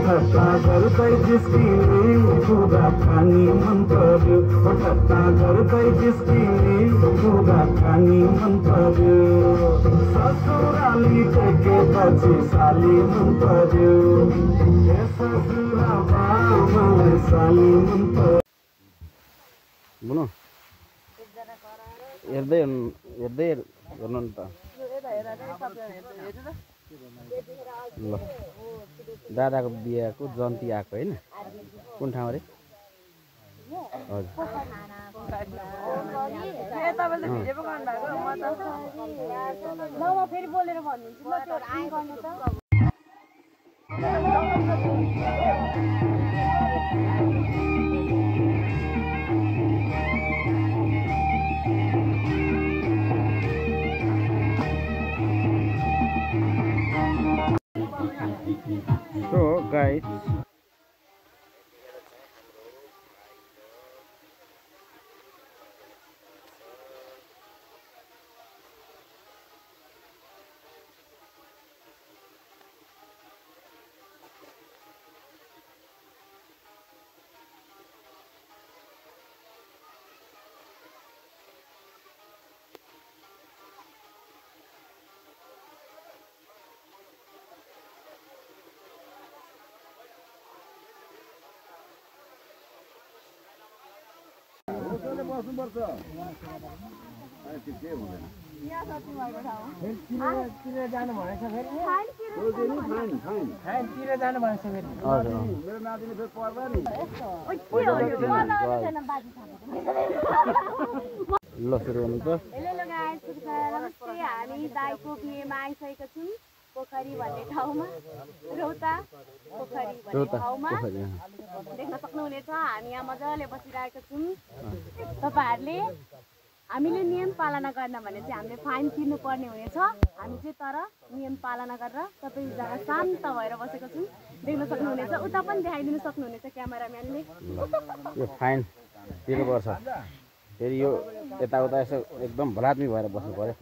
ठट्टा गर्दै जिस्किने कुराकानी मन पर्यो ठट्टा गर्दै जिस्किने कुराकानी मन पर्यो ससुराली टेकेपछि साली मन पर्यो ससुरा बाबालाई साली मन पर्यो बुनु हेर्दै गर्नु नि त ल दादाको बिहाको जन्ती आएको होइन कुन ठाउँ अरे हजुर So guys, ल सुरु गर्नु त हेलो गाइस नमस्ते हामी दाइको बिहेमा आइसकेका छौँ पोखरी भन्ने ठाउँमा रौता पोखरी भन्ने ठाउँमा देख्न सक्नुहुनेछ हामी यहाँ मजाले बसिरहेका छौँ तपाईहरुले हामीले नियम पालना गर्न भने चाहिँ हामीले फाइन तिर्नु पर्ने हुनेछ हामी चाहिँ तर नियम पालना गरेर सबै जग्गा शान्त भएर बसेका छौँ देख्न सक्नुहुनेछ उता पनि देखाइदिन सक्नुहुनेछ क्यामेराम्यानले यो फाइन तिर्नुपर्छ फेरि यो यताउता यसो एकदम भलात्मी भएर बस्नु पर्यो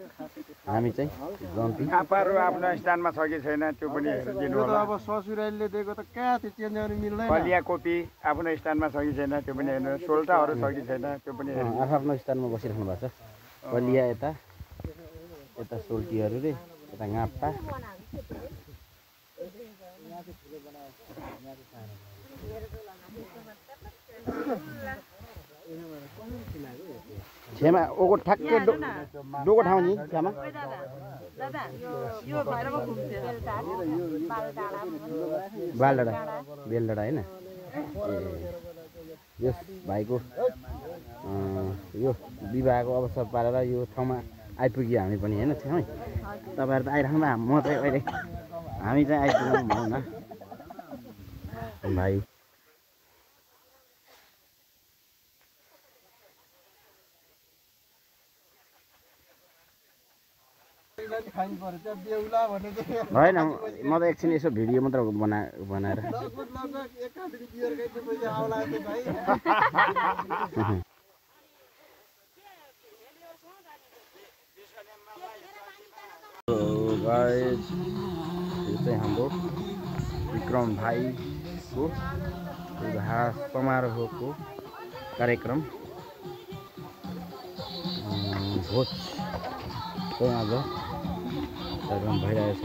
हामी चाहिँ जन्ती आफूहरू आफ्नो स्थानमा छ कि छैन त्यो पनि हेरिदिनु होला अब ससुरालीले दिएको त कहाँ त्यो चेन्ज गर्नु मिल्दैन कलिया कोपी आफ्नो स्थानमा छ कि छैन त्यो पनि हेर्नु सोल्टाहरू छ कि छैन त्यो पनि हेर्नु आफ्नो स्थानमा बसिराख्नु भएको छ कलिया यता यता सोल्टीहरू रे यता गाप्पा छेमा ओको ठ्याक्कै डोको ठाउँ नि छेमा बालडाँडा बेलडाँडा होइन ए यस भाइको यो विवाहको अवसर पारेर यो ठाउँमा आइपुग्यो हामी पनि होइन छेमै तपाईँहरू त आइरहनु भयो म चाहिँ अहिले हामी चाहिँ आइपुग्नु भनौँ न भाइ होइन म त एकछिन यसो भिडियो मात्र बनाएर गाइस यो चाहिँ हाम्रो विक्रम भाइको विवाह समारोहको कार्यक्रम भोज चाहिँ आज कार्यक्रम भइरहेछ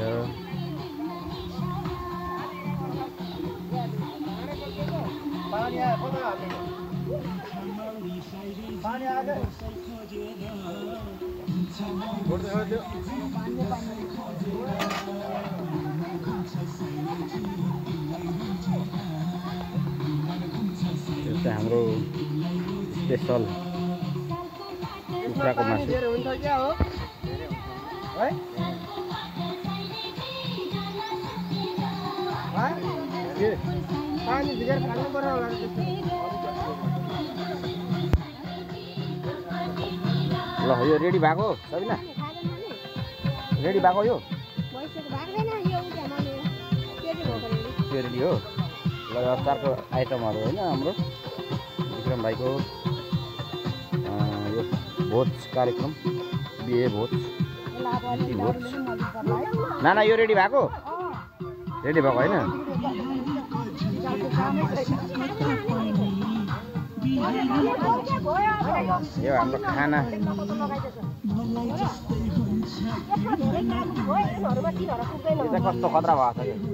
हाम्रो स्पेशल कुखुराको मासु ल यो रेडी भएको सबिना रेडी भएको यो रेडी हो ल अचारको आइटमहरू होइन हाम्रो विक्रम भाइको यो भोज कार्यक्रम बिहे भोज ना यो रेडी भएको होइन यो हाम्रो खाना यो चाहिँ कस्तो खतरा भएको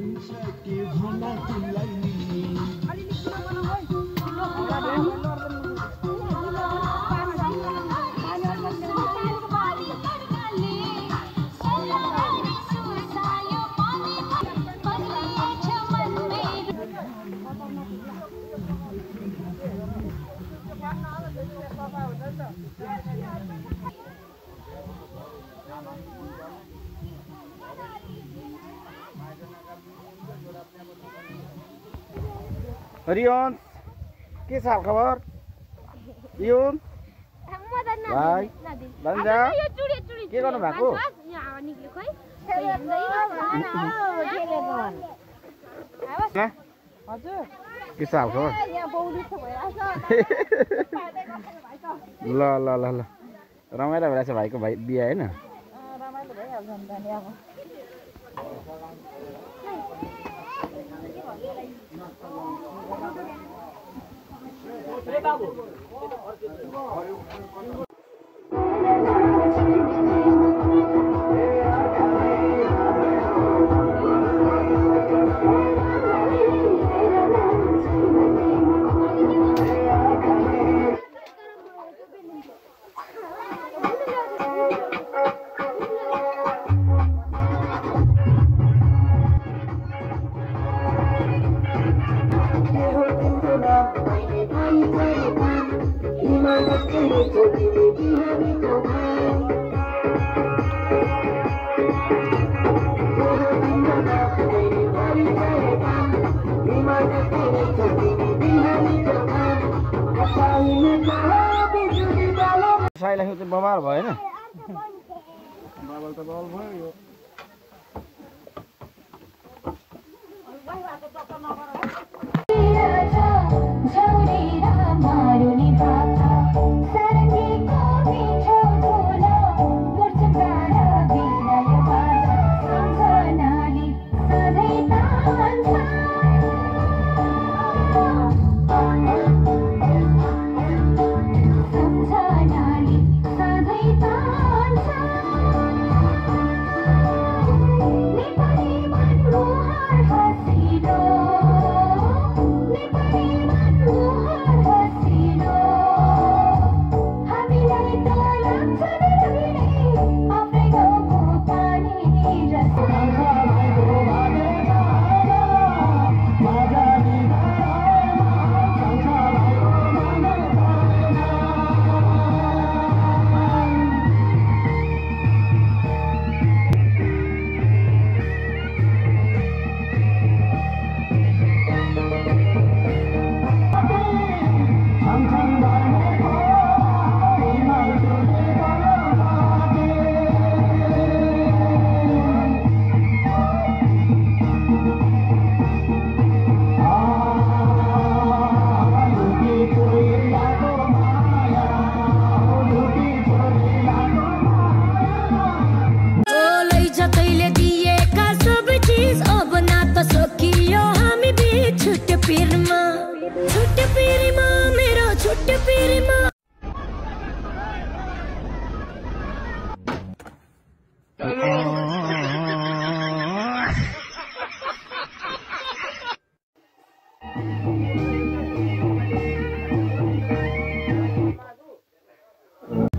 रियोन के छ खबर रियोन भाइ भन्छ के गर्नु भएको के छ खबर ल ल ल ल रमाइलो भइरहेछ भाइको भाइ बिहा होइन साइलाई चाहिँ बमार भयो हैन बाबल त बल भयो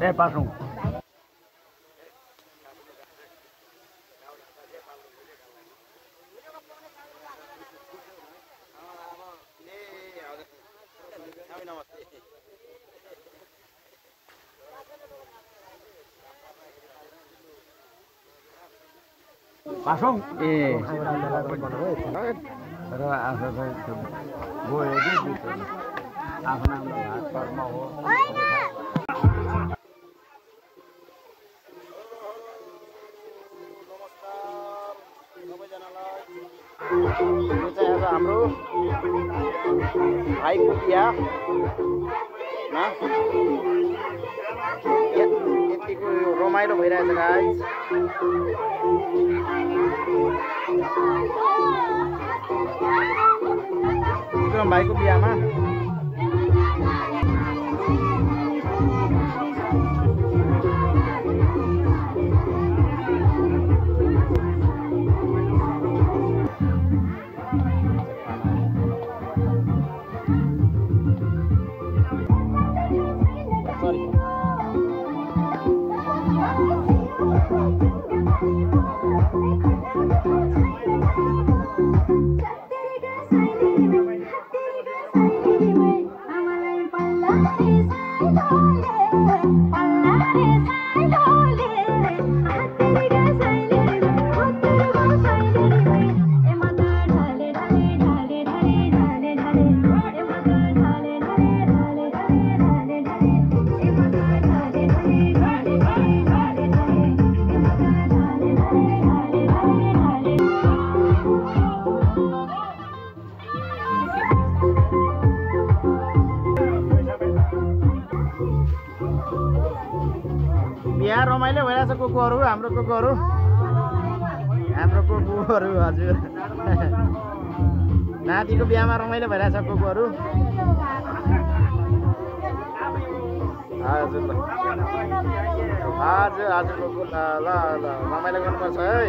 ए पासौँ पासौँ ए र आज चाहिँ गयो कि आफ्नो आफ्नो कर्म हो यो चाहिँ आज हाम्रो भाइको बिहा यतिको रमाइलो भइरहेछ गाइस विक्रम भाइको बिहामा बिहा रमाइलो भइरहेछ कुकुरहरू हाम्रो कुकुरहरू हजुर नातिको बिहामा रमाइलो भइरहेछ कुकुरहरू हजुर हजुर हजुर कुकुर ल ल रमाइलो गर्नुपर्छ है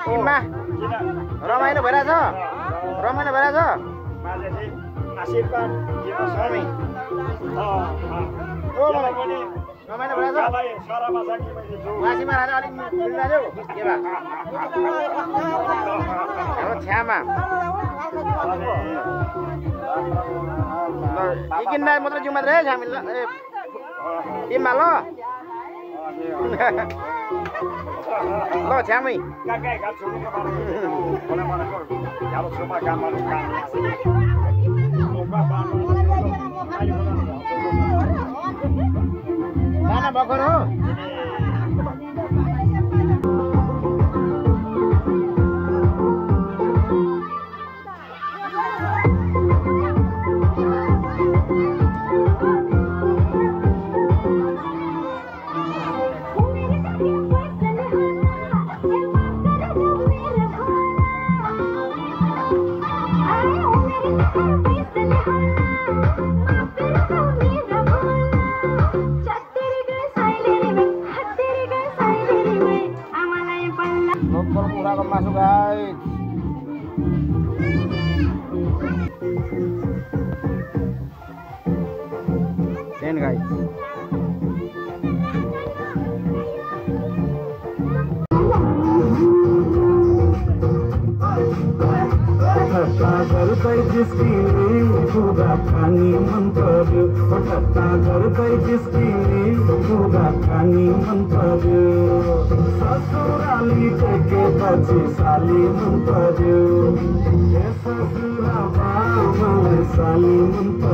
टिममा रमाइलो भइरहेछ आशीर्वाद स्वामी रमाइलो भइरहेछ वासीमा राजा अलिक मिल्दैन के भा हाम्रो छ्यामा एकदिन मात्र जिउ मात्रै छ हामी टिममा ल ल छ्यामै खाना भर्खर हो kurang masuk guys. Then guys. घर पर जिसकी पूरा खानी मन पर्यो घर पर जिसकी पूरा खानी मन पर्यो ससुराली टेकेपछि साली मन पर्यो ससुरा बाबालाई साली मन पर्यो